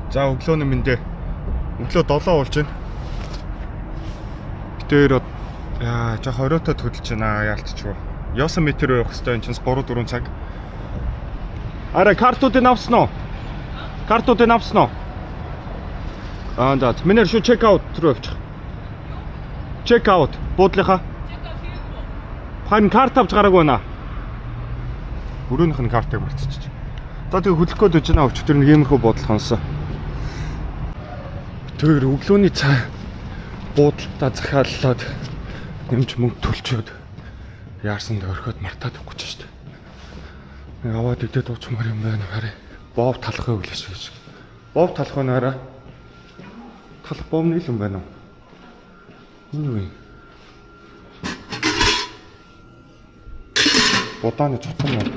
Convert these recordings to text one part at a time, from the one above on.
За, өглөөний мэндээ. Өглөө 7 болж байна. Бид хоёр яа жоох оройтой хөдөлж байна яалтчгүй. Yosemite руу явах хэвээр, энэ чинь 3 4 цаг. Арай картуудыг авсан уу? Картуудыг авсан уу? Аа, за, миний шууд check out руу явчих. Check out буудлынхаа. Харин карт авч гараагүй байна. Өрөөнийх нь картыг мартчихчих. За, тэгээ хөдлөх гээд байж байна. Өчигдөр нэг иймэрхүү буудал хонсон. Тэр өглөөний цай буудалтаа захиаллаад, нэмж мөнгө төлчөөд яарсан орхиод мартаад явахгүй ч шүү дээ. Нэг аваад идээд уучмаар юм байна, харъя. Бов талах байв л шиг. Бов талах байна, арай. Талах бов нэг юм байна уу? Энэ юу юм? Будааны цутан байна.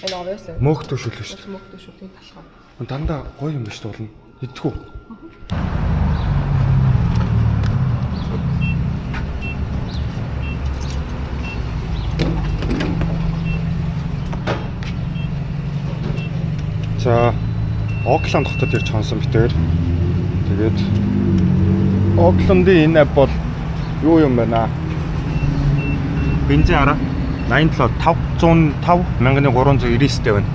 Энэ овоос. Мөөх төшөөлөө шүү дээ. Мөх төшөлийн талхаа. Дандаа гоё юм биш дуулна. Идэх үү? За, Окланд хотод ирж хонсон бид хоёр. Тэгээд Окландын энэ app бол юу юм бэ наа? Бензин араа 87 505 1399 байна.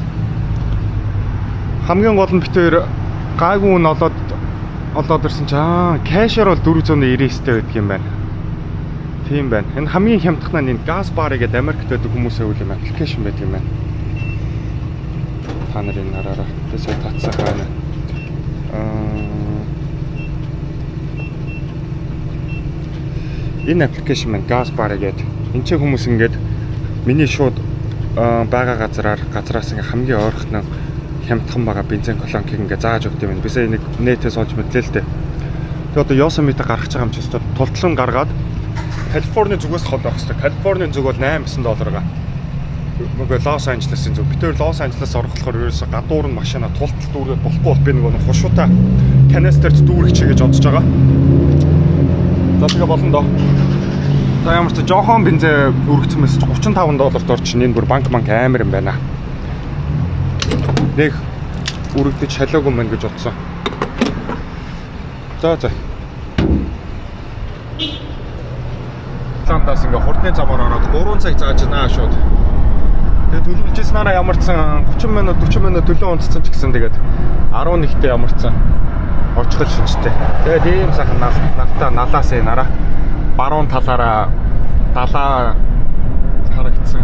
Хамгийн гол нь бид хоёр гайгүй үн олоод ирсэн чинь cash ээр бол 499-тэй байдаг юм байна. Тийм байна. Энэ хамгийн хямдхан нь энэ Gas Bar гэдэг Америкт байдаг хүмүүсээ үл юм application байдаг юм байна. Та нар энэ хараараа. Тэгээ сая татсан байна. Энэ application маань Gas Bar гэдэг. Энд чинь хүмүүс ингээд миний шууд байгаа газраас ингээ хамгийн ойрхон хямдхан байгаа бензин колонкийг ингээ зааж өгд юм байна. Би сая нэг нэтээс олж мэдлээ л дээ. Тэгээ одоо Yosemite гаргаж байгаа юм чи өстө тултлан гаргаад Калифорни зүгээс хол байх хэвээр. Калифорни зүг бол 8 9 доллар байгаа. Нөгөө Лос Анжелесын зүг. Бид хоёр Лос Анжелес орох болохоор ерөөсө гадуур нь машина тултал дүүргээд болохгүй бол би нөгөө хушуута канистерт дүүрэх чи гэж бодож байгаа. За, тэгээ болно доо. За, ямар ч жоохон бензин өргөцсөн мэс 35 долларт орж энэ бүр банк амар юм байна. Нэг үрэгдэж шалаагүй мэн гэж бодсон. За. Ландаас ингээ хурдны замаар ороод 3 цаг зааж байна шууд. Тэгээ төлөвлөжсэн араа ямар ч сан 30 минут 40 минут төлөө унтсан ч гэсэн тэгээд 11-т ямар ч сан очихол шинжтэй. Тэгээд ийм сайхан нартаа налаас энэ араа баруун талаараа далаа харагдсан.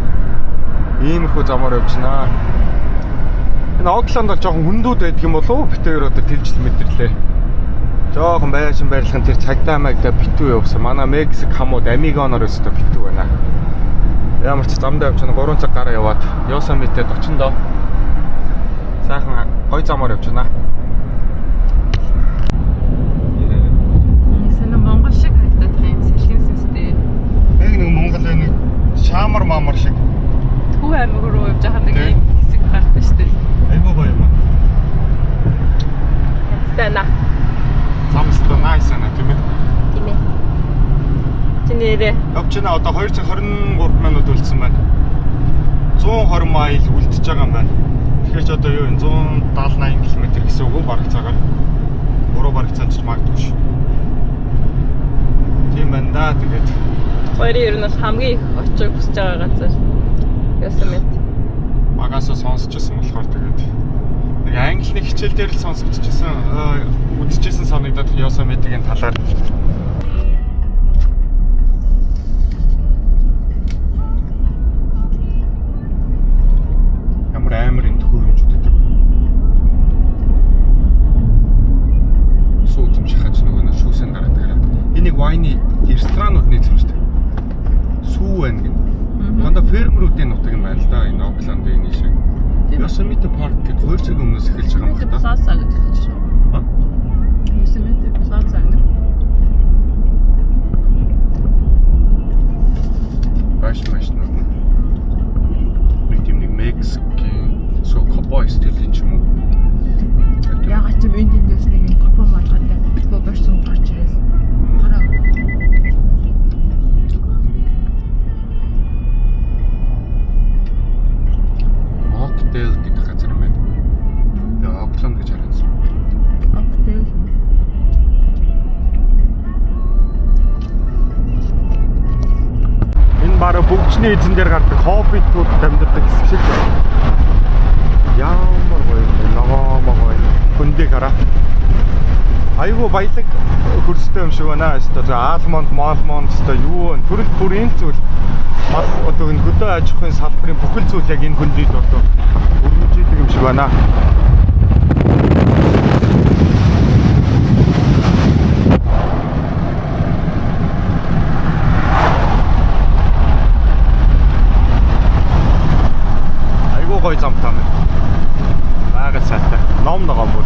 Иймэрхүү замаар явж байна. Энэ Окланд бол жоохон хүндүүд байдаг юм болов уу? Бид хоёр одоо тэлжил мэдэрлээ. Жоохон байшин байрлахын тэр цагдаа магдаа битүү явсан. Манай Мексик хамууд Амигоноор өстө битүү байна. Ямар ч замдаа явж байна. 3 цаг гараа яваад Yosemite-д очин доо. Сайхан гой замаар явж байна. Санаа Монгол шиг харагдаад байгаа юм салхин сүнстэй. Яг нэг Монгол нэг шаамар маамар шиг. Төв аймаг руу явж байгаа нэг юм хэсэг гардаг шүү дээ. Айгуу гоё юм аа. Янзтай на. Зам өстө nice ана, тийм ээ. Тийм ээ. Чи нэрээ. Явж байна, одоо 2 цаг 23 минут үлдсэн байна. 120 mile үлдэж байгаа юм байна. Тэгэхээр ч одоо юу юм 170 80 км гэсэн үг үү бараг цагаар. 3 бараг цааш магадгүй ш. Тийм байна да, тэгээд Хоёрын ер нь бол хамгийн их очих хүсэж байгаа газар. Yosemite. Багасаа сонсч байсан болохоор тэгээд нэг англи хичээл дээр л сонсогдчихсэн, үзчихсэн санагдаад Yosemite-ийн талаар. Ямар амар энэ төхөөрөмжүүд гэдэг. Сүү үзэм шахаж нөгөө нэг шүүсэн гаргадаг хараад. Энийг wine ресторанууд нийцсэн шүү дээ. Сүү байна гин. Дандаа фермерүүдийн нутаг юм байна л да, энэ Окландын энэ шиг. Yosemite Park гэдэг 2 цагийн өмнөөс эхэлж байгаа юм байна да. Plaza гэж хэлж байна. А? Yosemite Plaza гэнэ. Байш маш нэг. Нэг тийм нэг Мексикийн суу cowboy стилийн ч юм уу. Ягаад ч юм энд эндээс нэг юм копо малгайтай боборсон гарч ирэл. Хараа. Oakdale гэдэг газар юм байна. Тэгээ Окланд Жүлжний эзэн дээр гардаг хоббитууд амьдардаг хэсэг шиг байна. Ямар гоё юм бэ? Ногоо могоо хөндийг хараа. Айгуу баялаг хөрстэй юм шиг байна. Өстой за almond, малмонд өстой юу вэ? Төрөл бүрийн зүйл мал одоо энэ хөдөө аж ахуйн салбарын бүхэл зүйл яг энэ хөндийд одоо өргөж идэг юм шиг байна. Айгуу гоё замтай юм. Байгаль сайтай. Ном ногоон бүр.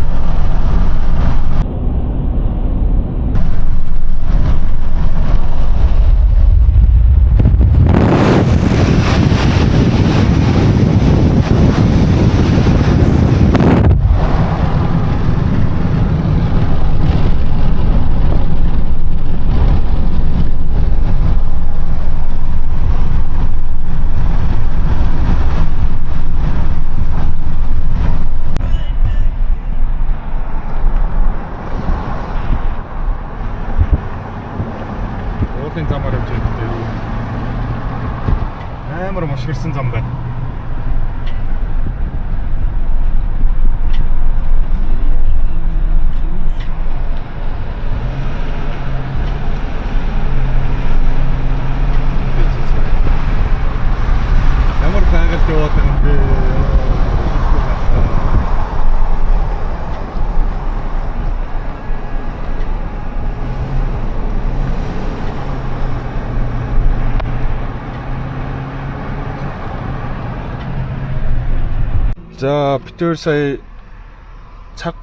Уулын замаар явж байгаа юу? Амар мушгирсан зам байна. Ямар байгальд яваад байгаа юм бэ? За бид сая цаг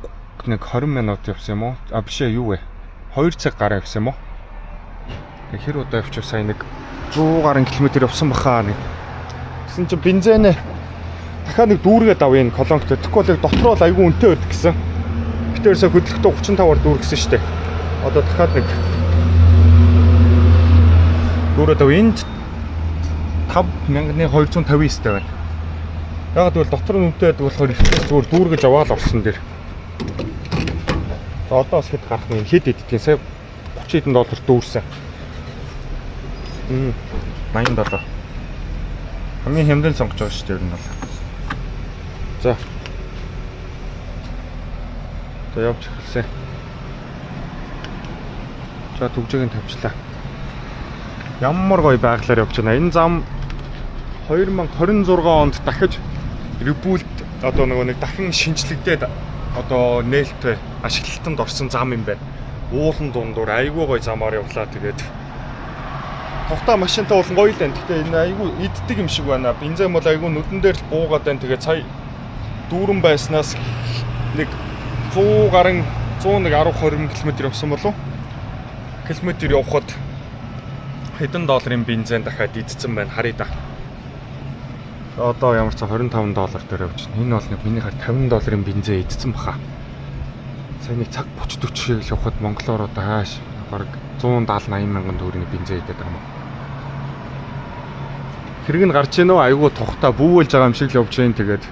нэг 20 минут явсан юм уу? А биш ээ юу вэ? 2 цаг гараа явсан юм уу? Тэг хэр удаа явчих сая нэг 100 гаруй километр явсан баха нэг. Тэгсэн чинь бензинээ дахиад нэг дүүргээд авъя энэ колонкт. Тэгэхгүй бол яг дотроо л айгүй үнэтэй байдаг гэсэн. Бид сая хөдлөхдөө 35-аар дүүргэсэн шүү дээ. Одоо дахиад нэг дүүрээд авъя. Энд 5259 тэй байна. Яг тэгвэл дотор нь үнэтэй байдаг болохоор ихээс зүгээр дүүргэж аваад орсон дээр. За одоо бас хэд гарах нь хэд иддгийг сая 30 хэдэн доллар дүүрсэн. 87. Хамгийн хямдхан сонгож байгаа шүү дээ ер нь бол. За. За явж эхэлсэн. За түгжээг нь тавьчлаа. Ямар гоё байглаар явж байна. Энэ зам 2026 онд дахиж rebuild одоо нөгөө нэг дахин шинжлэгдээд одоо нээлттэй ашиглалтанд орсон зам юм байна. Уулан дундуур айгүй гоё замаар явлаа. Тэгээд тухтай машинтай бол гоё л байна. Гэхдээ энэ айгүй иддэг юм шиг байна. Бензин бол айгүй нүдэн дээр л буугаад байна. Тэгээд сая дүүрэн байснаас нэг 100 гарan 110 20 км явсан болов. Километр явхад хэдэн долларын бензин дахиад идсэн байна. Харъя да. Одоо ямар ч 25 доллар дээр явж байна. Энэ бол нэг миний хар 50 долларын бензин идсэн баха. Сая нэг цаг 30 40 шиг л явхад монголоор одоо хааш бараг 170 80 мянган төгрөгийн бензин идээд байгаа юм. Хэрэг нь гарч ийн үү? Айгүй тухтай бүүвэлж байгаа юм шиг л явж байна. Тэгээд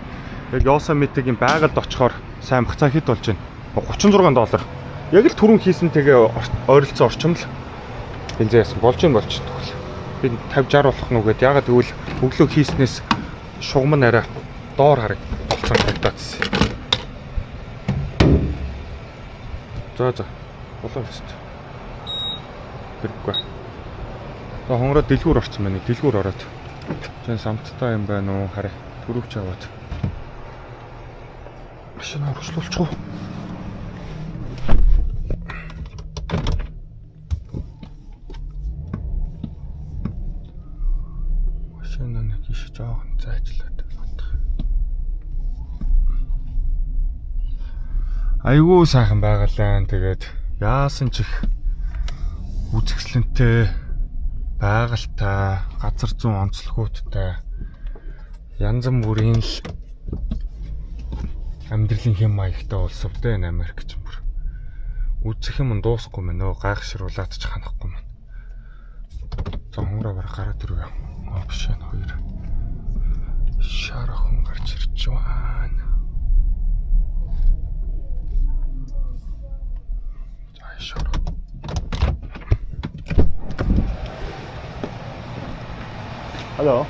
яг Йосемитегийн байгальд очихоор сайн бацаа хэд болж байна? 36 доллар. Яг л түрүүн хийсэн тэгээ ойролцоо орчим л бензин ясан болж юм болж тэгвэл. Би 50 60 болох нь үгээд ягаад гэвэл өглөө хийснээс шугам нь арай доор хараг болсон харагдаадсэн. За за. Болоо өст. Бэргүй. За хонгороо дэлгүүр орсон байна. Дэлгүүр ороод. Зэн самттай юм байна уу? Харъя. Төрөвч аваад. Машин урагшлуулчих уу? Машин нэг иш жоохон зайчлаад байна. Айгүй сайхан байгалаа. Тэгээд яасан ч их үзэсгэлэнтэй байгальтай, газар зүүн онцлогуудтай янз бүрийн л амьдралын хэм маягтай улс өвдөө энэ Америк ч бүр. Үзэх юм дуусахгүй мэн өө, гайхшруулаад ч ханахгүй мэн. За хонгороо бараг гараад ирв. Аа биш энэ хоёр шар охин гарч ирж байна. За шар. Hello.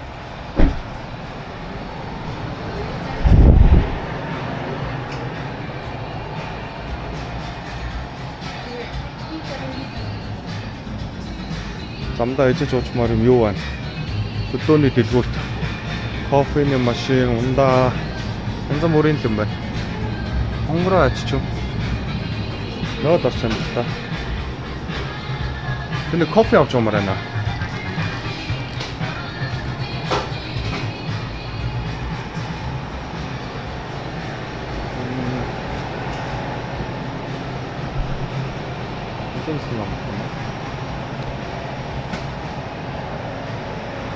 Замдаа ижиж уучмаар юм юу байна? Төлөөний дэлгүүрт кофений машин, ундаа янз бүрийн юм байна. Хонгороо ачиж юм. Ноод орсон юм л та. Тэр нэг кофе авч уумаар байна.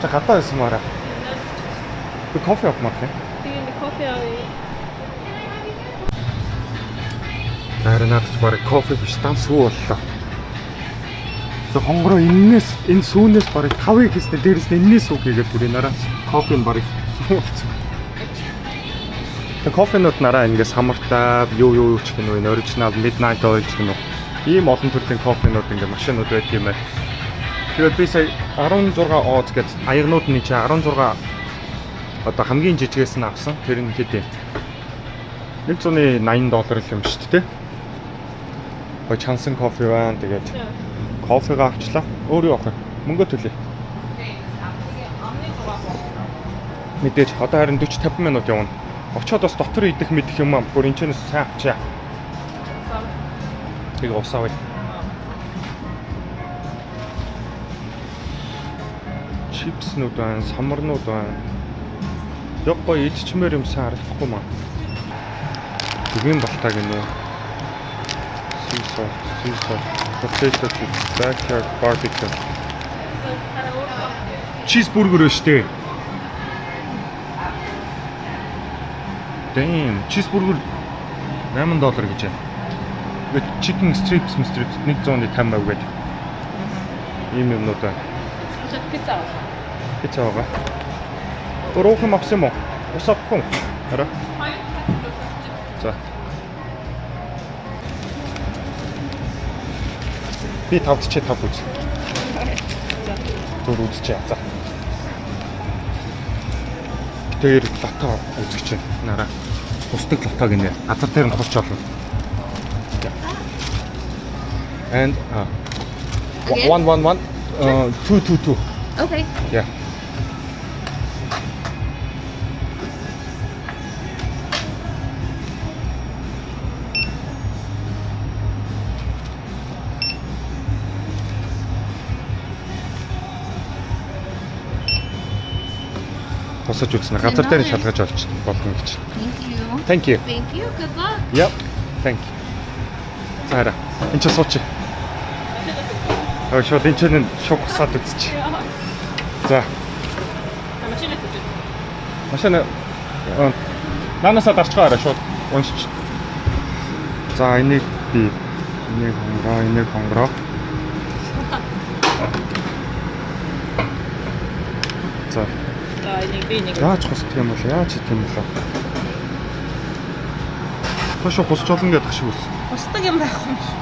자 갔다 왔어 마라. 그 커피 авмаар тийм. Тэгээ нэг кофе авъя. Харин надад ч бараг кофе биш дан сүү боллоо. Тэг хонгороо эннээс энэ сүүнээс бараг 5-ыг хийснээр дээрэс нь эннээс үг хийгээд бүр нараа кофе нь бараг сүү болсон. Тэг кофенууд нараа ингээ самартай юу юу ч гэнэ үү original midnight oil ч гэнэ үү. Ийм олон төрлийн кофенууд ингээ машинууд байт юм байна. Тэгээд би сая 16 оз гэж аягнууд нь чинь 16 одоо хамгийн жижигээс нь авсан. Тэр нь хэд юм? 180 доллар л юм шүү дээ. Гой чансан кофе байна. Тэгээд кофегаа авчлаа. Өөр юу авах вэ? Мөнгө төлье. Мэдээж одоо харин 40 50 минут явна. Очоод бас дотор идэх мэдэх юм аа. Бүр энэ ч сайн авчаа. Тэгээ ус авъя. Чипснүүд байна, самарнууд байна. Яг гоё идчмээр юм сайн харагдахгүй маа. Гэвэн балтаа гинэ. Sea salt, sea salt, potato chips, backyard barbecue. Cheeseburger шүү дээ. Damn, cheeseburger 8 доллар гэж байна. Тэгээд chicken strips, strips 150 гэдэг. Ийм юмнууд байна. Пицца авах. Пицца байгаа. Өөр юм авсан юм уу? Ус авахгүй юм. Хараа. За. Би тавд чи тав үз. Зүр үзчихье. За. Тэр лото үзэж чинь нараа. Хусдаг лото гинэ. Газар дээр нь хусч олно. And 1 1 1 2 2 2. Okay. Yeah. Босож үзсэн. Газар дээр нь шалгаж олж болно гэж. Thank you. Thank you. Thank you. Good luck. Yep. Thank you. За хараа. Энд чи сууч. Аа шууд энэ чинь шуг усаад үзчих. За. Машин төлөв. Машин наанасаа дарчгаа хараа шууд уншиж. За энийг би энийг хонгороо, энийг хонгороо. За. За энийг би энийг. Яаж хусдаг юм бол яаж хийх юм бол? Тошо хусч болно гэдэг шиг үс. Хусдаг юм байхгүй юм шиг.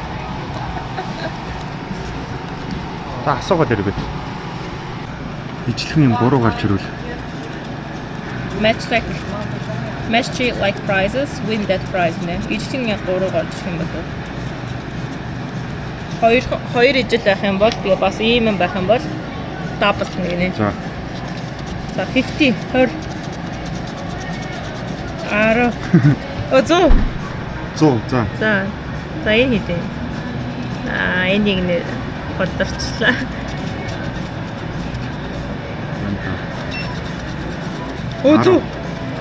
Та асуугаад ирээ. Ижлэхэн юм 3 гарч ирвэл. Match like match three like prizes win that prize нэ. Ижлэхэн юм 3 гарч ирэх юм бол. Хоёр ижил байх юм бол тэгээ бас ийм юм байх юм бол double гинэ. За. За 50 20 10 О 100 100 за. За. За энэ хэд юм? Аа энийг нэ бодорчлаа. О 100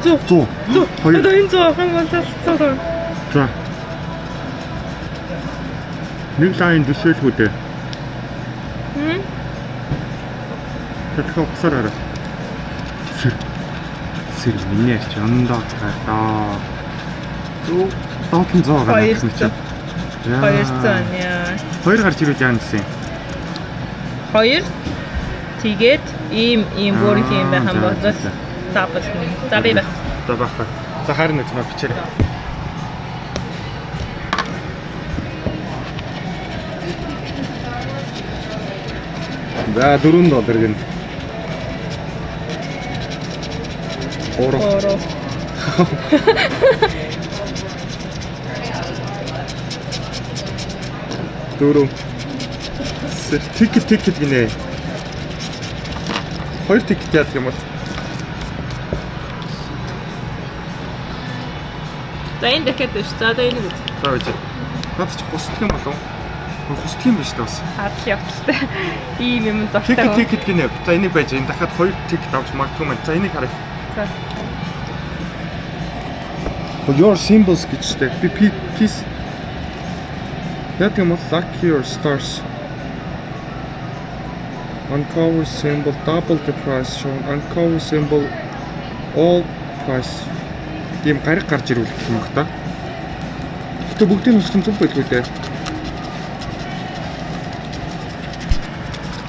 100 100 100. Одоо энэ 100 авах юм бол 100. За. Нэг лайн төшөөлгүй дээ. Хм. Тэгэхээр ухсаар хараа. Сэр. Сэр миний арч ондоо цагдаа. Зүг доотлон 100 гарч ирсэн. 200 яа. Хоёр гарч ирвэл яа гэсэн юм? Хоёр тэгээд ийм ийм бүр их юм байх юм бол double. За би байх. За байхгүй. За харин үзмээр бичээрэй. За 4 доллар гэнэ. Дөрөв. Ticket ticket гинэ. Хоёр ticket яадаг юм бол? За, энэ дахиад биш. За, одоо энийг үз. За, үгүй. Надад чи хусдаг юм болов? Хусдаг юм биш үү бас? Хадл явталтай. Ийм юм дуртай. Ticket ticket гинэ. За, энийг байж. Энэ дахиад хоёр ticket авч магадгүй юм. За, энийг харъя. За. Your symbols гэж штэ. Би piece. Яг юм бол lucky your stars. Uncover symbol, double the price shown. Uncover symbol, all price. Ийм гариг гарч ирвэл гэх юм бах та. Гэтэ бүгдийг нь өсгөн зүг байлгүй дээ.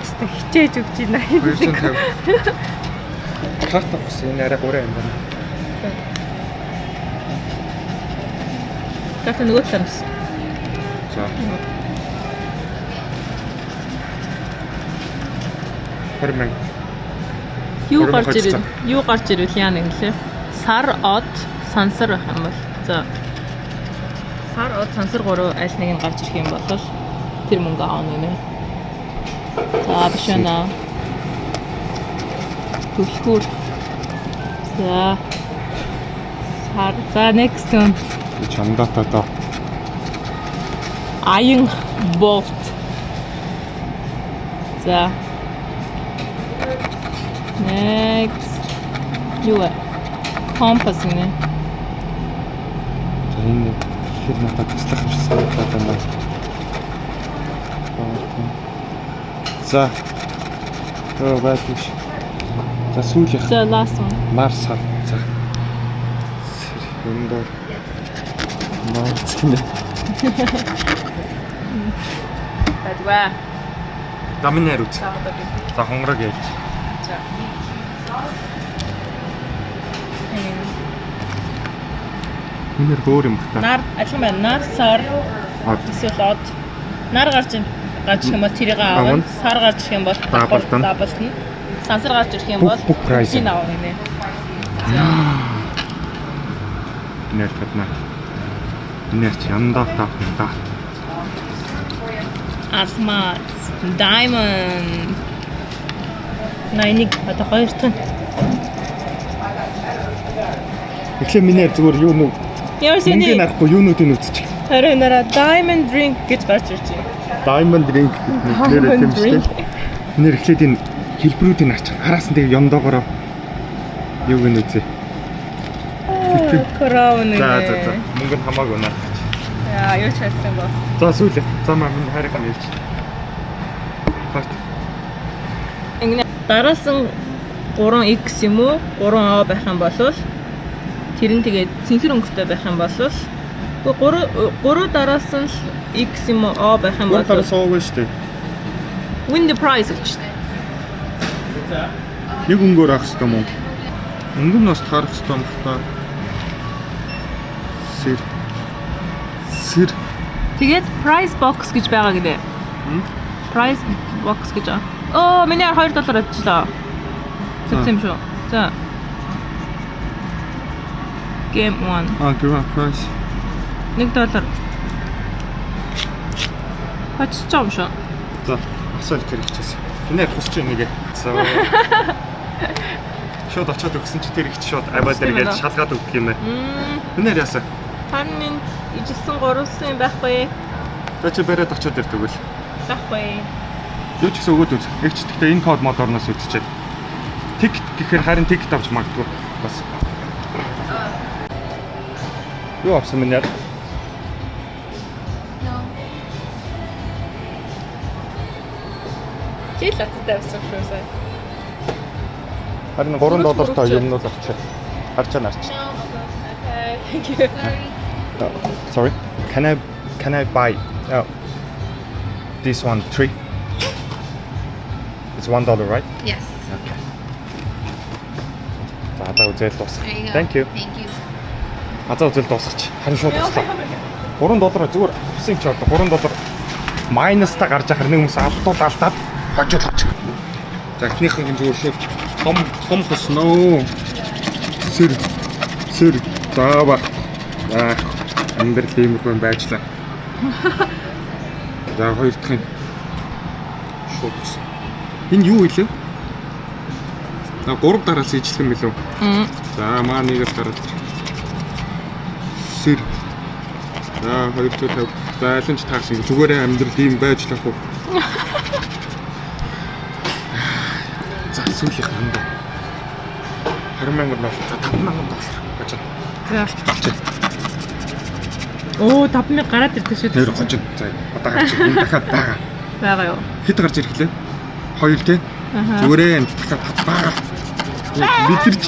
Хэвээ хичээж өгч байна. 250. Карт авах энэ арай гурай юм байна. Карт нөгөө талаар өс. За. 20 мянга. Юу 20 гарч мянга. ирвэл юу гарч ирвэл яа нэг лээ. Сар, од, сансар байх юм бол. За. Сар, од, сансар гурав аль нэг нь гарч ирэх юм бол тэр мөнгө аавна гинэ. За, биш байна. Түлхүүр. За. Сар. За, next one. Чамдаа та. Аян болт. За. Next. Юу вэ? Compass гинэ. За, энэ тэгэхээр надад туслах юм шиг санагдаад байна. За. Оо, байдгүй ш. За, сүүлийнх. За, last one. Нар, сар. За. Сэр юм доор. Нар гинэ. Бадва. За, миний хариуц. За, одоо би. За, хонгорог ялж. За. Миний өөр юм бах та. Нар адилхан байна. Нар, сар, Од. эсвэл од. Нар гарч ирэх юм бол тэрийг Авна. аавна. Сар гарч ирэх юм бол Double тана. Double тана. Сансар гарч ирэх юм Бүх- бол бүх price. бүгдийг авна гинэ. Нэр чадна. Нэр чи яндаа та та. Алмаз, diamond. Найныг одоо хоёр дахь нь. Тэгэхээр миний зүгээр юу нү Ямар мөнгө сэний нарахгүй юунуудыг үзчих. Харин нараа diamond ring гэж гарч ирж байна. Diamond ring нэрээ тийм шүү дээ. Нэр эхлээд энэ хэлбэрүүдийг харчих. Араас нь тэгээ ёндоогоороо юуг нь үзье. Crown. За за за. Мөнгө нь хамаагүй наа. Яа, юу ч хайсан бо. За, сүүлээ. За, маа миний хайрыг нь хэлж. Карт. Ингэнэ дараасан 3x юм уу 3a байх юм бол тэр нь тэгээд цэнхэр өнгөтэй байх юм бол үгүй, 3 3 дараасан л x юм уу o байх юм бол Гурав дараас оогүй шүү дээ. Win the prize гэж шүү дээ. Нэг өнгөөр авах хэрэгтэй юм уу? Өнгө нь бас таарах хэрэгтэй юм бах та. Сэр. Сэр. Тэгээд prize box гэж байгаа гинэ. Prize box гэж байгаа. Оо, миний 2 доллар авчихлаа. Зүгсэн юм шүү. За. Game 1. А, grand prize. 1 доллар. Очиж байгаа юм шүү. За, асуу тэр хичээс. Энэ хусч юм нэгэ. За. Шууд очиод өгсөн чи тэр их шууд аваад Тийм эргээд ээ. шалгаад өгдөг юм байна. Энэ яасан? Харин энэ ижилсэн гурван юм байхгүй. За, чи бариад очиод ир тэгвэл. Байхгүй. Юу ч гэсэн өгөөд үз. Их ч гэхдээ энэ код модорноос үзчихээ. Ticket гэхээр харин ticket авч магадгүй бас. Юу авсан минь яа? No. Чи л аттай авсан шүү сая. Харин 3 доллартай юмнууд авчаа. Харчаа нарч. No. Okay. Thank you. Sorry. Sorry. Can I buy this one three? It's $1, right? Yes. Okay. За, одоо үзэл дуусах. There you go. Thank you. Thank you. Азаа үзэл дуусгач. Харин шууд дуслаа. 3 доллар зүгээр авсан юм чи одоо 3 доллар minus та гарч ахаар нэг хүмүүс алдуул алдаад хожуулж. За, эхнийхэн зүгээр шууд том том хосноо. Сэр. Сэр. За баг. За амьдрал иймэрхүү юм байж лаа. За хоёр дахь нь шууд гэсэн. Энэ юу илээ? За гурав дараас ижлэх юм билүү? За маа нэг л гараад ир. Сэр. За 2 5. За аль нь ч таарсан. Зүгээрээ амьдрал ийм байж лах уу? За сүүлийнх нь хандаа. 20 мянган доллар. За 5 мянган доллар гэж. За. Авчи. Оо 5000 гараад ирдэг шүү Тэр хожид. За одоо гарч ир. Энэ дахиад байгаа. Байгаа юу? Хэд гарч ирэх лээ? Хоёр тий. Зүгээрээ энэ дахиад тат байгаа. Мэдэрч.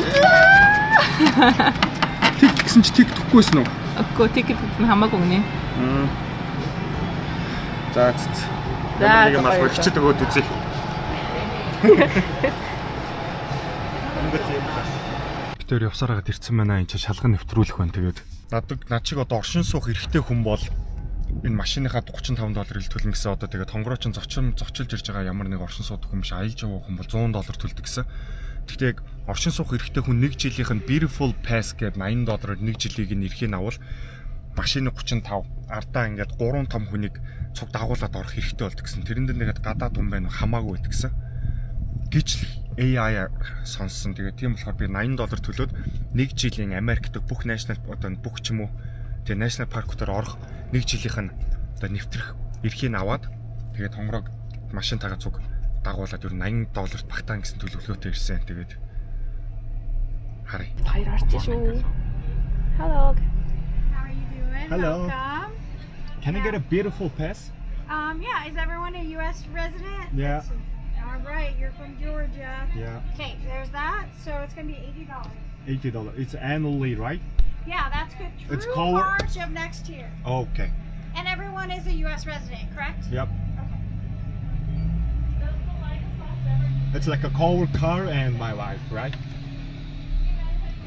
Тэг гэсэн чи тэг төгөхгүйсэн үү? Үгүй ticket нь хамаагүй гинэ. За за. За, нэг юм за, албаа баярлалаа. хичээд өгөөд үзье. Бид тэр явсаар хагаад ирсэн байна. Энд чинь шалган нэвтрүүлэх байна. Тэгээд надад над чиг одоо оршин суух эрхтэй хүн бол энэ машиныхаа 35 доллар ил төлнө гэсэн одоо тэгээд хонгороочин зочин зочилж ирж байгаа ямар нэг оршин суух хүн биш аялж яваа хүн бол 100 доллар төлдөг гэсэн. Гэхдээ яг оршин суух эрхтэй хүн нэг жилийнх нь Beautiful Pass гэдэг 80 доллараар нэг жилийг нь эрхийг авал машины 35 ардаа ингээд 3 том хүнийг цуг дагуулад орох хэрэгтэй болдог гэсэн. Тэрэнд нэгэд гадаад хүн байна хамаагүй байдаг гэсэн. Гэж л AI сонссон. Тэгээд тийм болохоор би 80 доллар төлөөд нэг жилийн Америк дэх бүх national одоо бүх ч юм уу тэгээ national park-уудаар орох нэг жилийнх нь одоо нэвтрэх эрхийг аваад тэгээд хонгорог машинтайгаа цуг дагуулад ер нь 80 долларт багтаан гэсэн төлөвлөгөөтэй ирсэн. Тэгээд харъя. Баяр арч шүү. Hello. How are you doing? Hello. Welcome. Can I get a beautiful pass? Yeah, is everyone a U.S. resident? Yeah. All right, you're from Georgia. Yeah, Okay, there's that. So it's gonna be $80. $80. It's annually, right? Yeah, that's good through It's called- March of next year. Okay. And everyone is a U.S. resident, correct? Yep. Okay. It's like a car and my wife, right?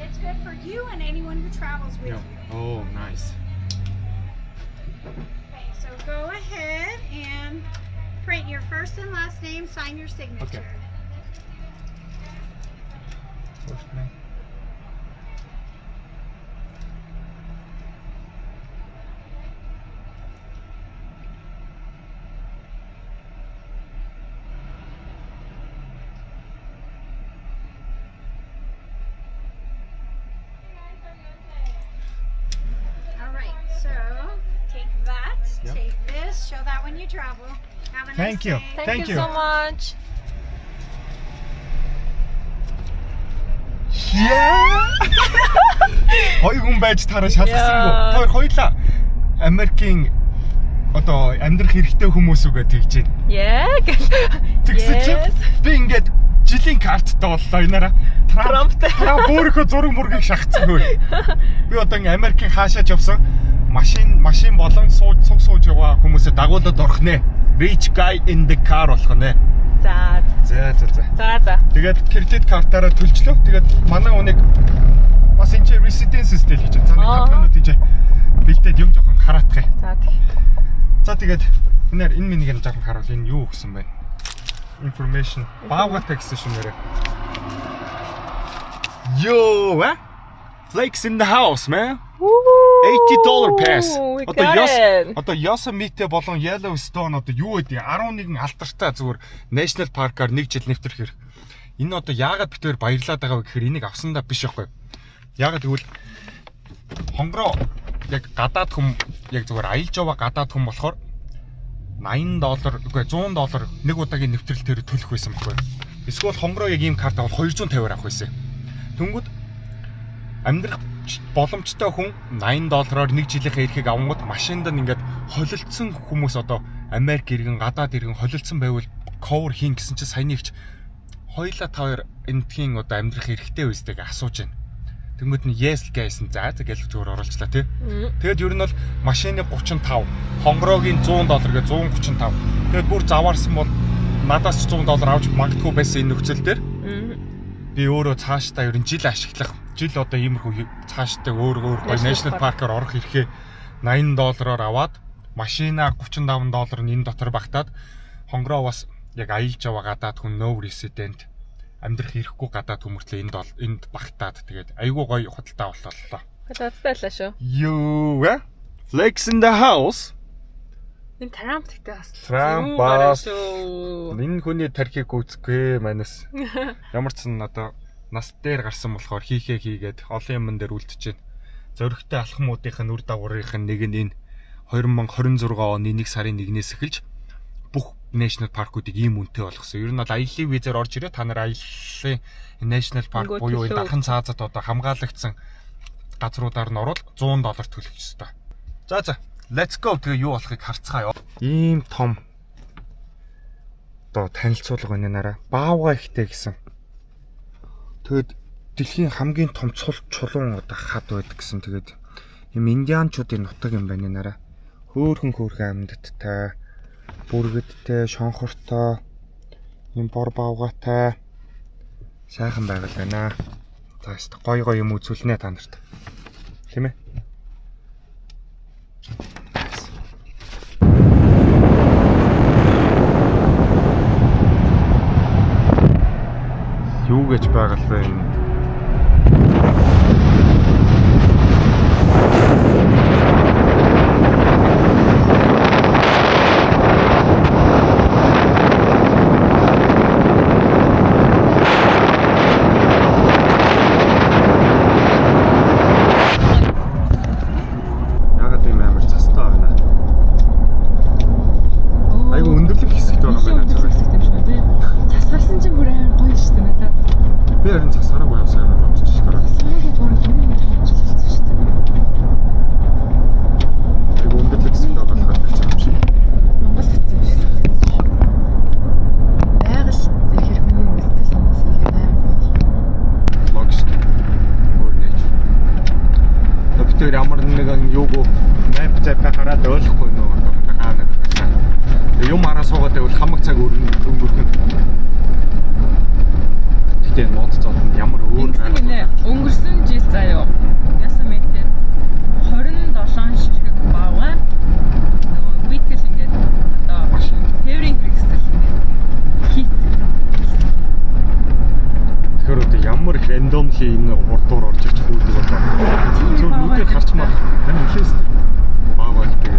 It's good for you and anyone who travels with you. Oh, nice. Okay, so go ahead and print your first and last name, sign your signature. Okay. First name. All right, so take that, Yep. take this, show that when you travel. Have a nice Thank you. day. Thank, Thank you you. so much. Yeah. Хоёр хүн байж тараа шалгасангүй. Yeah. Тэр хоёлаа Америкийн одоо амьдрах эрхтэй хүмүүс үгээ тэгж байна. Yeah. гэл. Тэгсэн чинь Yes. би ингээд жилийн карттай боллоо энараа. Трамптай. Трамп өөрийнхөө зураг мургийг шахацсан хөө. Би одоо ингээ Америкийн хаашаач явсан машин болон сууж цуг сууж яваа хүмүүсээ дагуулад орох нэ. Rich guy in the car болох нэ. За. За за за. За за. Тэгээд кредит картаараа төлчлөө. Тэгээд манай хүнийг бас энэ чи residence style хийж байна. За нэг 5 минут энэ бэлдээд юм жоохон хараатах юм. За тэг. За тэгээд энээр энэ миний юм жоохон харуул энэ юу гэсэн бэ? Information баавгатай гэсэн шүү нэрээ. Yo, э? Flakes in the house, man. $80 pass. We Одоо got Yos it. одоо Yosemite болон Yellowstone одоо юу гэдэг 11 алдартай зүгээр National Park-аар нэг жил нэвтрэх хэрэг. Энэ одоо яагаад бид хоёр баярлаад байгаа вэ гэхээр энийг авсандаа биш байхгүй. Яагаад гэвэл хонгороо яг гадаад хүн яг зүгээр аялж яваа гадаад хүн болохоор 80 доллар үгүй 100 доллар нэг удаагийн нэвтрэлтээр төлөх байсан байхгүй. Эсвэл хонгороо яг ийм карт авал 250-аар авах байсан. Тэнгүүд амьдрах боломжтой хүн 80 доллараар нэг жилийнхээ эрхийг авангууд машинд нь ингээд холилдсон хүмүүс одоо Америк иргэн гадаад иргэн холилдсон байвал cover хийн гэсэн чинь саяны ихч хоёлаа та хоёр эндхийн одоо амьдрах эрхтэй үстэйг асууж байна. Тэнгүүд нь yes гэсэн за за гэж зүгээр оруулчлаа тий. Тэгээд ер нь бол машины 35, хонгороогийн 100 доллар гэ 135. Тэгээд бүр заваарсан бол надаас ч 100 доллар авч магадгүй байсан энэ нөхцөл дээр би өөрөө цаашдаа ер нь жил ашиглах, жил одоо иймэрхүү цаашдаа өөр өөр гоё National National Park-аар орох эрхээ 80 доллараар аваад машина 35 доллар нь энэ дотор багтаад хонгороо бас яг аялж яваа гадаад хүн no resident амьдрах эрхгүй гадаад хүмүүртлээ энд багтаад тэгээд айгүй гоё худалдаа боллоо. Хатаацтай шүү. Юу вэ? Flex in the house. Энэ Трамп гэхдээ бас Трамп зүүн гараа бас. шүү. Энэ хүний тархийг гүйцэхгүй манайс. Ямар ч сан одоо нас дээр гарсан болохоор хийхээ хийгээд олон юмн дээр үлдчихээн. Зоригтой алхмуудынх нь үр дагаврынх нь нэг нь энэ 2026 оны 1 сарын 1-ээс эхэлж бүх National Park-уудыг ийм үнэтэй болгосон. Ер нь бол аяллаа визээр орж ирээ та нар аяллаа National Park Өнгөө буюу энэ төлөө. дархан цаазад одоо хамгаалагдсан газруудаар нь орвол $100 төлөх ёстой. За за, let's go тэгээ юу болохыг харцгаая. Ийм том одоо танилцуулга байна нараа. Баавга ихтэй гэсэн. Тэгэд дэлхийн хамгийн том цул чулуун одоо хад байдаг гэсэн. Тэгээд юм индианчуудын нутаг юм байна нараа. Хөөхөн хөөхөн амьдттай, бүргэдтэй, шонхортой, юм бор баавгатай сайхан байгаль байна. За өстө гой гой юм үзүүлнэ та нарт. Тийм ээ? Юу гэж байгаль вэ энэ? Яагаад ийм амар цастай байна? Айгу өндөрлөг хэсэгт байгаа юм байна. Өндөрлөг хэсэгт юм шиг байна тий. Цас харсан чинь бүр амар гоё шүү дээ надад. Би харин цас хараагүй явсан амар бодчих шүү дээ. Цас хараагүй бүр бүрэн мэдчихсэн шүү дээ. Айгу өндөрлөг хэсэгт байгаа болохоор гэж юм шиг. Монгол хэцүү юм шиг санагдсан шүү. Байгаль ихээр хүний нэг сэтгэл санаас ихээр амар гоё. Лог шүү дээ. Өөр nature. За бид тэр ямар нэгэн юугүй map зайпаа хараад ойлгохгүй нөгөө хаана гэсэн. Тэгээ юм хараа суугаад байвал хамаг цаг өнгөрөх нь. Гэтэ нууц зод нь ямар өөр Ингэсэн гинэ. Өнгөрсөн жил заяо. Ясан мэт 27 ширхэг баавгай. Нөгөө vehicle ингээд одоо машин. тээврийн хэрэгсэл ингээд хит. Тэгэхээр одоо ямар их randomly энэ урдуур орж ирж хүүдэг болоо. Тийм Зөв нүдээр харч мах. Харин хэлээс баавгай гэдэг.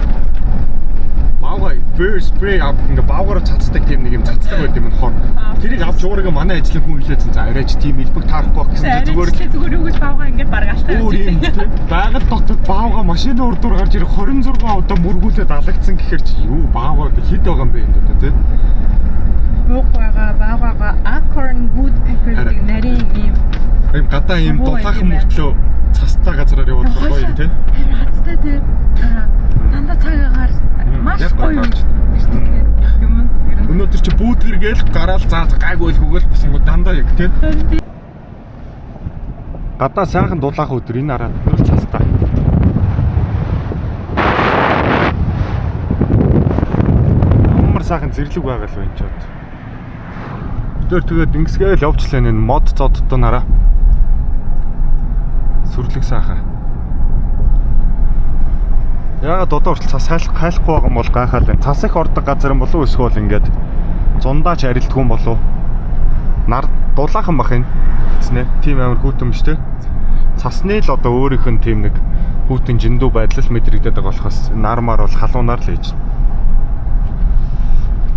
Баавгай bear spray ав ингээ баавгаараа цацдаг тийм нэг юм цацдаг байт юм хор. Тэрийг авч уурга манай ажлын хүн хэлээсэн. За арайч тийм элбэг таарахгүй байх гэсэн чинь зүгээр л зүгээр юу гэж баавгай ингээд бараг алтаа өөр юм тийм байгаль дотод баавга машины урдуур гарч ирэх 26 удаа мөргүүлээд алагдсан гэхэр чи юу баавга одоо хэд байгаа юм бэ энд одоо тийм. Бууг байгаа, баавгайгаа acorn woodpecker гэдэг нарийн ийм Ийм гадаа ийм Буу дулаахан юм байна. мөртлөө цастай газараар яваад байгаа гоё юм тийм. Амар хацтай тий. Дандаа цаг агаар маш яг гоё гоё. ирдэг юм ер нь. Өнөөдөр чи бүүтгэргээл гараал заа гайгүй илгүүгээл босонгоо дандаа яг тийм. Гадаа сайхан дулаахан өдөр энэ хараад нөр цастай. Ямар сайхан зэрлэг байгаль вэ энэ ч бод. Тэр тэгээд ингэсгээл явчлаа энэ мод зоддоо нараа. Сүрлэг сайхан. Яагаад одоо хүртэл цас хайлахгүй байгаа юм бол гайхаад байна. Цас их ордог газар юм болов уу эсвэл ингээд зундаач арилдгүй юм болов уу? Нар дулаахан бах энэ. Тэснэ. Тийм амар хүүтэн биш те. Цасны л одоо өөрийнх нь тийм нэг хүүтэн жиндүү байдал мэдрэгдээд байгаа болохоос нар мар бол халуунаар л хийж.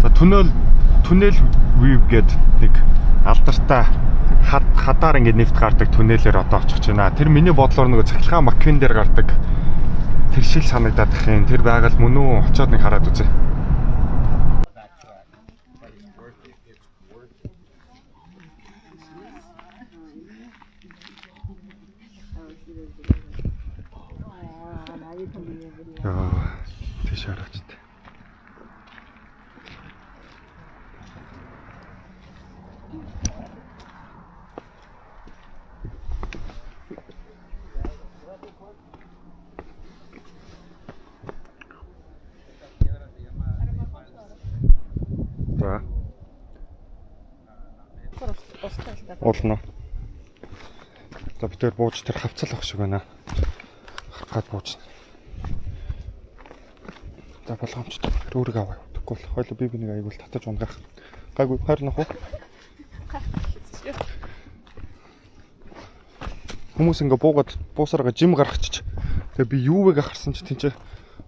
За түнэл view гээд нэг алдартай хадаар ингээд нефт гардаг түнэлээр одоо очих гэж байна. Тэр миний бодлоор нөгөө цахилгаан Маквин дээр гардаг тэр шил санагдаад их юм. Тэр байгаль мөн үү? Очоод нэг хараад үзье. Яа, тийш хараач та. За. Уулна. За бид тэр бууж тэр хавцал ах шиг байна. Харах гад бууж. За болгоомжтой. Өөрийгөө аваа. Тэгвэл бол хойло би бинийг аягүй л татаж унгаах. Гайгүй хайр нах уу? Хүмүүс ингээ буугаад буусараа жим гаргачих. Тэгээ би юу вэ харсан чи тийч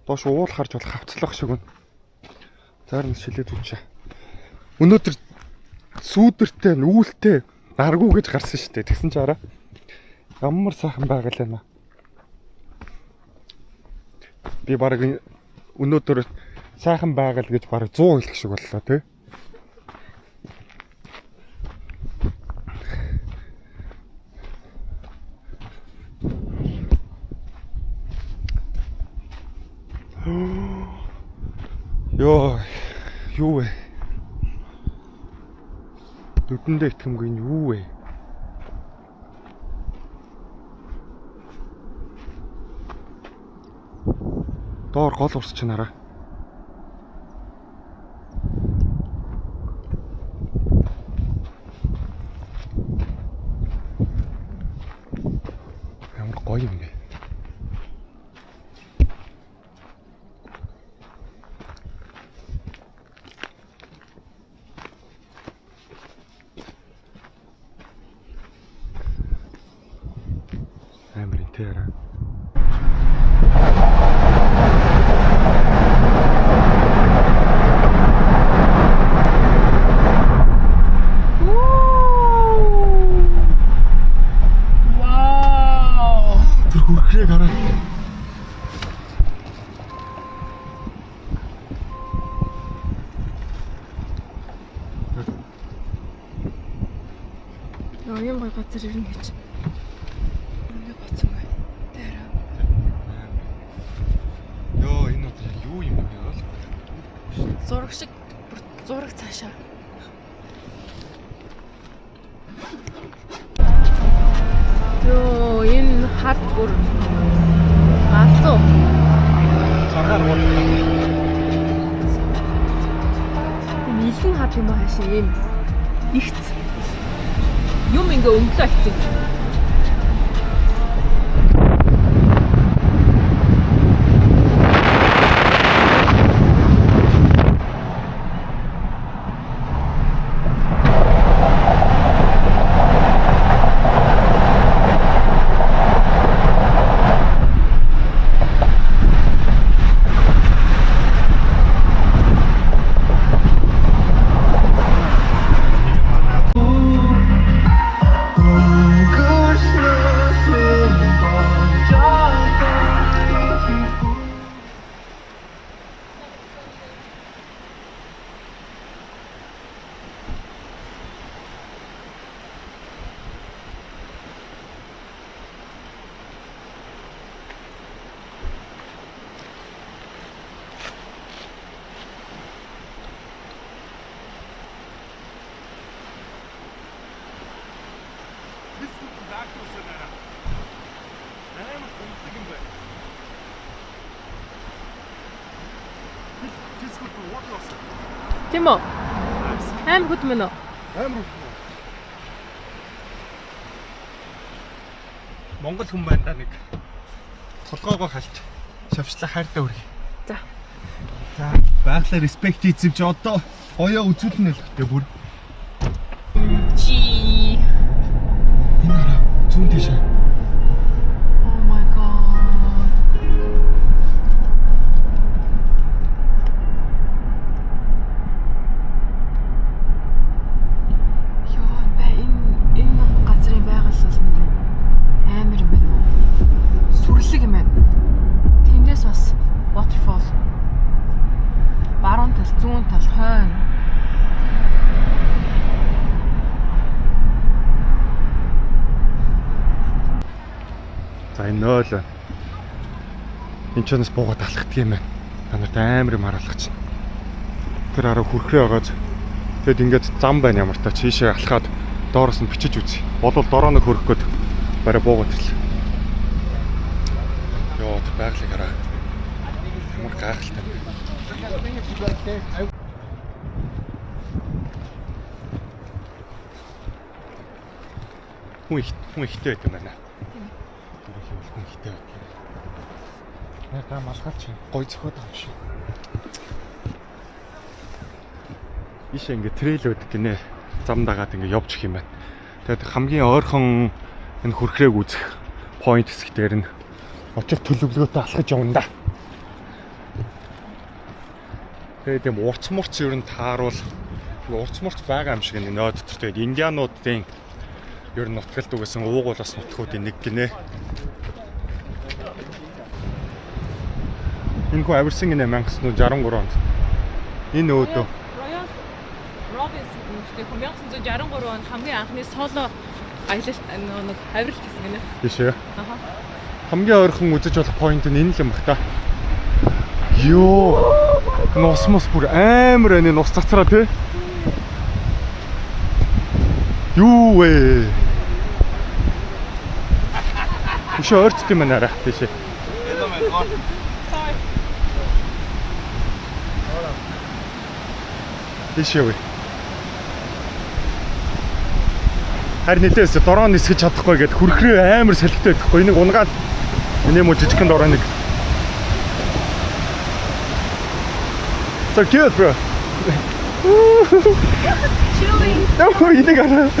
доош уул харж болох хавцлах шиг байна. Зарим шилээд үчээ. Өнөөдөр сүүдэртэй нүүлтэй наргуу гэж гарсан шүү дээ. Тэгсэн чи араа ямар сайхан байгаль байна. Би бараг өнөөдөр сайхан байгаль гэж бараг 100 хэлэх шиг боллоо тий. Йоо, юу вэ? Нүдэндээ итгэмгүй энэ юу вэ? Доор гол урс чинь хараа. Ямар гоё юм бэ? Амар энэ хараа. Вау. Тэр хөрхрийг хараа. Йоо, юм гой газар ирнэ гэж. Ингээ бодсонгүй. Тэр хараа. Йоо, энэ одоо яг юу юм бэ ойлгохгүй. Зураг шиг бүр зураг цаашаа. Йоо, энэ хад бүр галзуу. Царгаар уудлаа. Тийм илэн хад юм уу хаашаа ийм ихц. Юм ингээ өнгөлөө ихцэн. Тийм үү? Аим хөт мөн үү? Амар хөт. Монгол хүн байна да нэг. Толгоогоо хальт. Шавшлаа хайртай үргэ. За. За, байглаа респект хийцэн чи одоо гоёо үзүүлнэ л гэдэг бүр. Чи. Энэ хараа зүүн тийшээ. Oh my god. Йоо, бэ энэ газрын байгаль бол нэр амар юм байна уу? Сүрлэг юм байна. Тэндээс бас waterfall. Баруун тал, зүүн тал, хойно. За энэ 0 байна. Энд ч бас буугаад алхдаг юм байна. Та нарт амар юм харуулах чинь. Тэр араа хүрхрээ байгааз. Тэгэд ингээд зам байна ямар та чийшээ алхаад доороос нь бичиж үзье. Болвол дороо нэг хөрөх гээд барай буугаад ирлээ. Йоо, тэр байгалыг хараа. Ямар гайхалтай. Хүн ихтэй байт юм байна. Хүн ихтэй байт. Нэр та малгай чи гой зөхөд байгаа юм шиг. Ийшээ ингээ trail байдаг гинэ. Зам дагаад ингээ явж их юм байна. Тэгээд хамгийн ойрхон энэ хүрхрээг үзэх Point хэсэг дээр нь очих төлөвлөгөөтэй алхаж явна да. Тэгээд юм урц мурц ер нь тааруул урц мурц байгаа юм шиг нэг нойд дотор. Тэгээд индиануудын ер нь нутгалд үгэсэн уугуулаас нутгуудын нэг гинэ. Энэ хүн авирсан гинэ 1963 онд. Энэ өөдөө Royal Robinson гэмтэй 1963 онд хамгийн анхны соло аялал нэг авиралт хийсэн гинэ. Тийш ээ. Аха. Хамгийн ойрхон үзэж болох point нь энэ л юм бах та. Йоо. Нус мус бүр амар байна, нус цацраа тий. Юу вэ? Өшөө ойртд юм байна арай тийш. Тийш явъя. Харин нэлээс дрон нисгэж чадахгүй гэд хүрхрээ амар салхитай байхгүй. Энийг унгаад энэ юм уу жижигхэн дроныг. So cute, bro. Chilling. No, энийг хараа.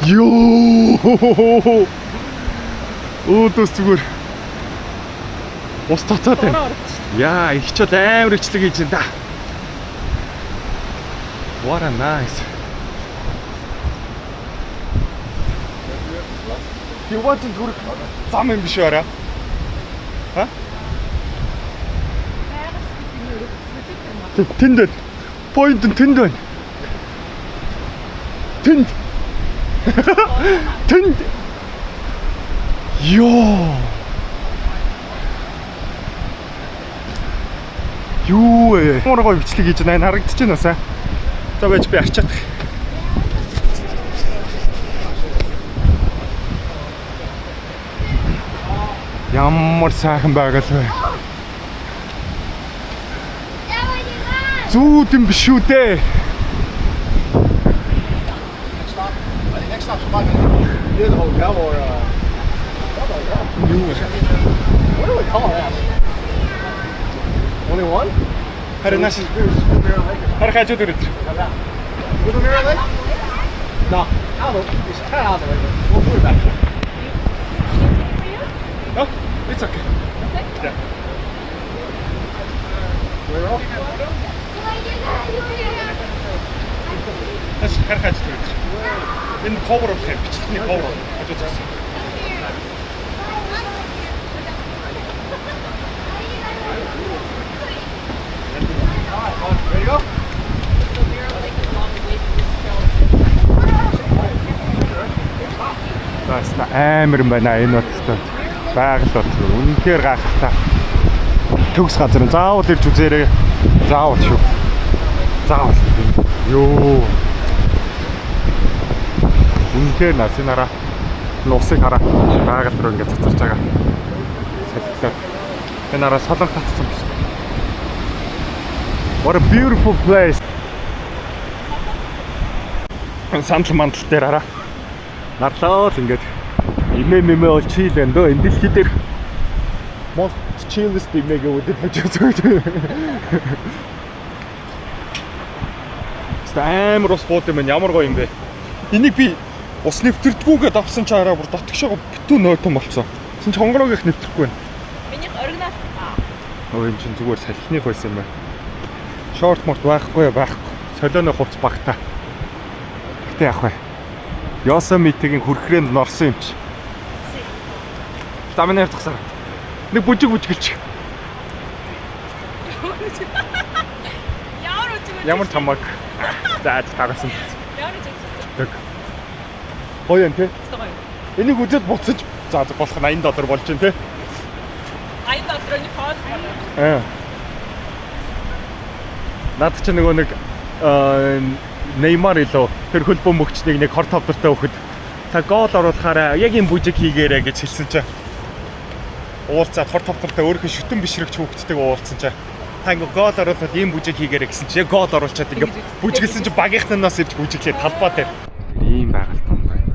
Йоо. Өөдөөс зүгээр ус цацаад байна. Бороо орсон шүү. Яа, их ч бол амар ичлэг хийж байна да. What a nice. Яваатын төрөх зам юм биш үү арай? Ха? Тэнд байна. Point нь тэнд байна. Тэнд. Тэнд. Йоо. Юу вэ? Ямар гоё бичлэг хийж байна. Харагдаж байна уу сайн? За байж би арчаадах. Ямар сайхан байгаль вэ? Зүүд юм биш үү дээ? I think next stop's 5 minutes. Near the hotel or Юу вэ? what do we call that? Only one? Харин нааш Mirror Lake. харин хажууд өрөөд. Little Mirror Lake? No. Out of, it's kind of out of the way, but we'll put it back here. Oh, it's okay. Yeah. We're off. Нааш харин хажууд өрөөд. Энэ cover болох юм. Бичлэгний cover. Хажууд зогсон. Ready to go? So Mirror Lake is long way to this trail. За өста амар юм байна энэ бол өста. Байгаль бол үнэхээр гайхалтай. Төгс газар нь заавал ирж үзээрэй. Заавал шүү. Заавал. Йоо. Үнэхээр наас энэ хараа. Нусыг хараа. Байгаль руу ингээд цацарч байгаа. Салхилаа. Энэ хараа солон татсан биш. What a beautiful place. Сандал мандал дээр хараа. Нарлаа л ингээд имэ мэмэ бол chill байна дөө. Энэ дэлхий дээр most chillest имэ гэвэл хажуу зөөж. Амар ус бууд юм байна. Ямар гоё юм бэ. Энийг би ус нэвтэрдгүүгээд авсан чи араа бүр дотгошоогоо битүү нойтон болцсон. Чин ч хонгороогийнх нэвтрэхгүй байна. Минийх оригинал. Өө энэ чин зүгээр салхиных байсан юм байна. Шорт морт байхгүй байхгүй. Солионо хувц багтаа. Гэтэ яах вэ? Йосемитегийн хүрхрээнд норсон юм чи. За миний ярьж тагсаа. Нэг бүжиг бүжиглч. Ямар үжиг Ямар чамаг. За тагасан. Ямар үжиг. Тэг. Гоё юм те. Гоё. Энийг үзээд буцаж за болох 80 доллар болж байна те. 80 долларын хоол. Аа. Наад чи нөгөө нэг Неймар илүү тэр хөл бөмбөгчнийг нэг хор тавдартай өгөхөд та гол оруулахаараа яг юм бүжиг хийгээрэй гэж хэлсэн чинь уулзаад хор тавдартай өөрийнхөө шүтэн бишрэгч хүүхдтэйг уулзсан чинь та ингээ гол оруулахад ийм бүжиг хийгээрэй гэсэн чинь яг гол оруулчаад ингээ бүжиглсэн чинь багийнхнаас ирж бүжиглээ талбай дээр. Ийм байгаль том байна.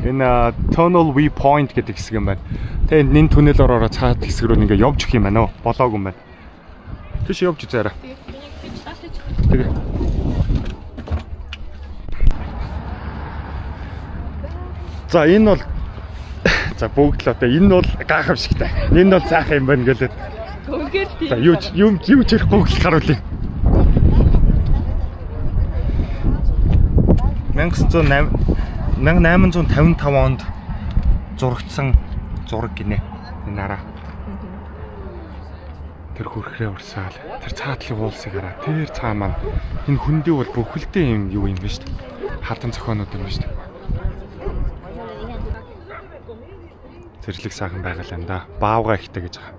Энэ Tunnel View Point гэдэг хэсэг юм байна. Тэгээ энэ түнэл ороо цаад хэсэг рүү ингээ явж өгөх юм байна уу? Болоогүй юм байна. Тийш явж үзээ арай. Тэгээ. За энэ бол за бүгд л одоо энэ бол гайхамшигтай. Энэ бол сайхан юм байна гэлээ. Үнэхээр тийм. За юу ч- юм юу ч ярихгүй л харуулъя. 1908 1855 онд зурагдсан зураг гинэ. Энэ араа. Тэр хөрхрээ урсаал. Тэр цаатлын уулсыг хараа. Тэр цаа маань энэ хөндий бол бүхэлдээ юм юу юм бэ шүү дээ. Хадан зохионууд юм ба шүү дээ. Зэрлэг сайхан байгаль юм да. Баавга ихтэй гэж байгаа.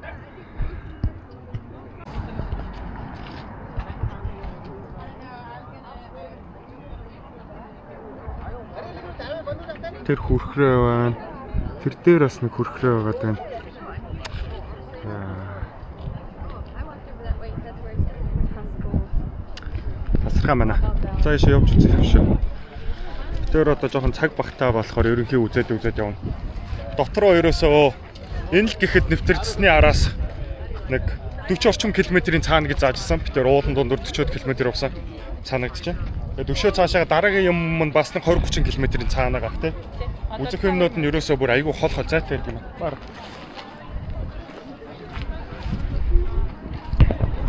Тэр хөрхрөө байна. Тэр дээр бас нэг хөрхрөө байгаа даа. Тасархаа байна. За ийшээ явж үзэх юм шүү. Тэр одоо жоохон цаг багтаа болохоор ерөнхий үзээд үзээд явна. Дотроо ерөөсөө энэ л гэхэд нэвтэрдсэний араас нэг 40 орчим километрийн цаана гэж заажсан. Би тэр уулан дундуур 40 километр явсан санагдчихэв. Тэгээд өшөө цаашаа дараагийн юм нь бас нэг 20 30 километрийн цаана гах тий. Үзэх юмнууд нь ерөөсөө бүр айгүй хол хол зайтай юм байна.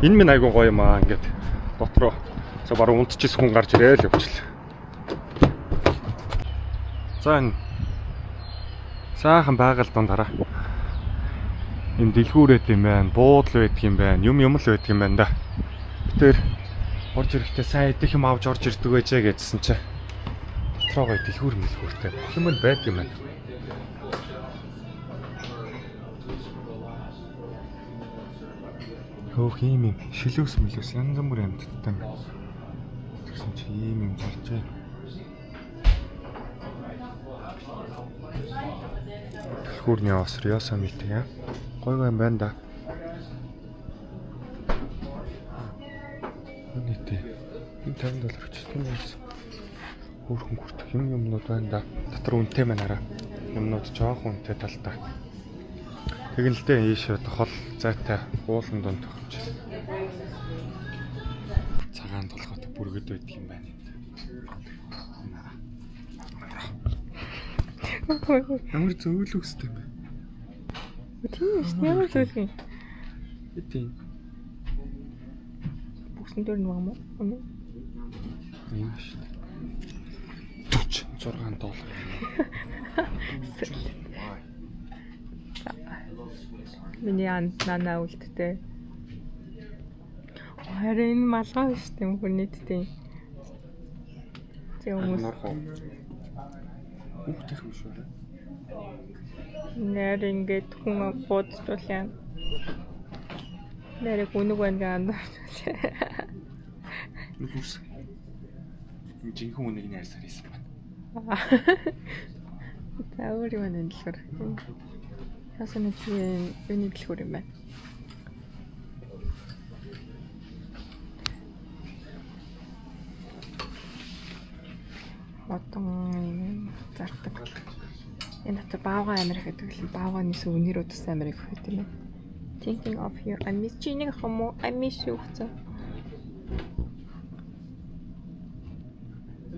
Энэ минь айгүй гоё юм аа ингээд дотроо за баруун унтчихс хүн гарч ирээл явчихлаа. За энэ сайхан байгаль дунд хараа. Энэ дэлгүүр байт юм байна, буудал байдаг юм байна, юм юм л байдаг юм байна да. Тэр орж ирэхдээ сайн идэх юм авч орж ирдэг байжээ гэдсэн чи. Дотроо гоё дэлгүүр мэлгүүртэй бүх юм нь байдаг юм байна. Хөөх ийм юм шилүүс мэлүүс янз бүрийн амьтадтай юм байна. Тэгсэн чи ийм юм зарж байна. Дэлгүүрний оср Yosemite яа. Гой гой юм байна да. Нийтээ энэ 50 доллар ч тийм байсан. Хөөрхөн күртэх юм юмнууд байна да. Дотор үнэтэй байна араа. Юмнууд жоохон үнэтэй талтай. Тэгэн л дээ ийш одоо хол зайтай уулан дунд тохиомж. Цагаан толгойтой бүргэд байдаг юм байна. Ямар зөөлөн өстэй юм бэ? Тийм шүү. Ямар зүйл юм? Тийм. Бүксэн дээр нэг юм уу? Үнэ? Ийм шүү дээ. 46 доллар. Миний нанаа үлдтэй. Харин энэ малгай шүү дээ хүн нийтдээ. Тэг хүмүүс Норхоо. Хүүхдэх юм шүү дээ. нэр ингээд хүн буудчихвал юм. Нэрэг үнэг байна гэж андуурч. Нэг хүс. Энэ жинхэнэ үнийг найрсаар хийсэн байна. За өөр юм байна дэлгэр. Яасан нэг юм юуны дэлгүүр юм байна. Модон юм зардаг. Энэ дотор баавгай амир их гэдэг л баавгайны сувенирууд бас амир их байт юм байна. Thinking of you. I miss чи нэг ах юм уу? I miss you гэсэн.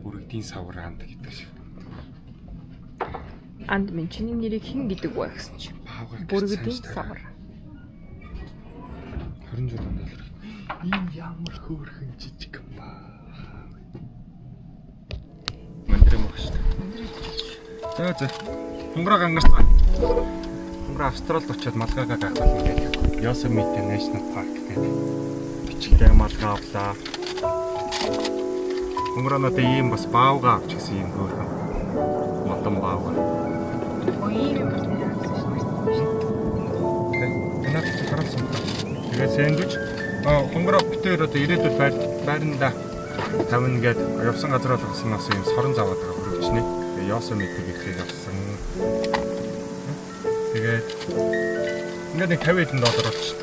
Бүрэгдийн савар анд гэдэг шиг. Анд минь чиний нэрийг хэн гэдэг вэ гэсэн чи. Баавгай Бүрэгдийн савар. 26 доллар. Энэ ямар хөөрхөн жижиг юм ба. Мандрын мөх шүү дээ. За за. Хунграа гангарсан. Хунграа Австралид очиод малгайгаа гайхвал ингээд Yosemite National Park гэдэг бичигтэй малгай авлаа. Хунграа надад ийм бас баавга авч гисэн юм хөөрхөн. Модон баавга. Ой ийм юм бас нэр авсан шүү дээ. Танаад чи харуулсан юм. Тэгээд сэндвич хунграа битээр одоо ирээдүйд байранда тавина гээд явсан газар болгосон бас ийм сорон заваад байгаа хөргөчнө. Тэгээд Yosemite гэхийг авсан. Тэгээд ингээд нэг 50 хэдэн доллар болчих.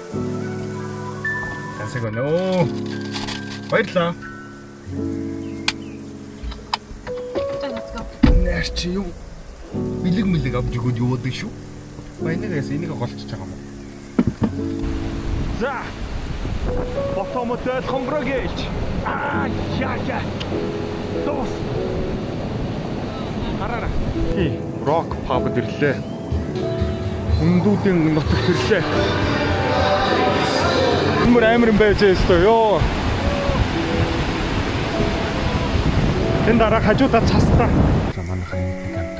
Тансаг байна өө. Баярлалаа. За let's go. Нэр чи юу? Бэлэг мэлэг авч өгөөд яваад шүү. Ба энийгээс энийг голчж байгаа юм уу? За. Ботомтой хонгорогэлж. Аа яа яа. Дус. Хараараа. Тий, Rock Pub ирлээ. Хүндүүдийн нутагт ирлээ. Амар амар юм байж өстой ёо. Тэн дараа хажуудаа цастаа. За манайхаа нэг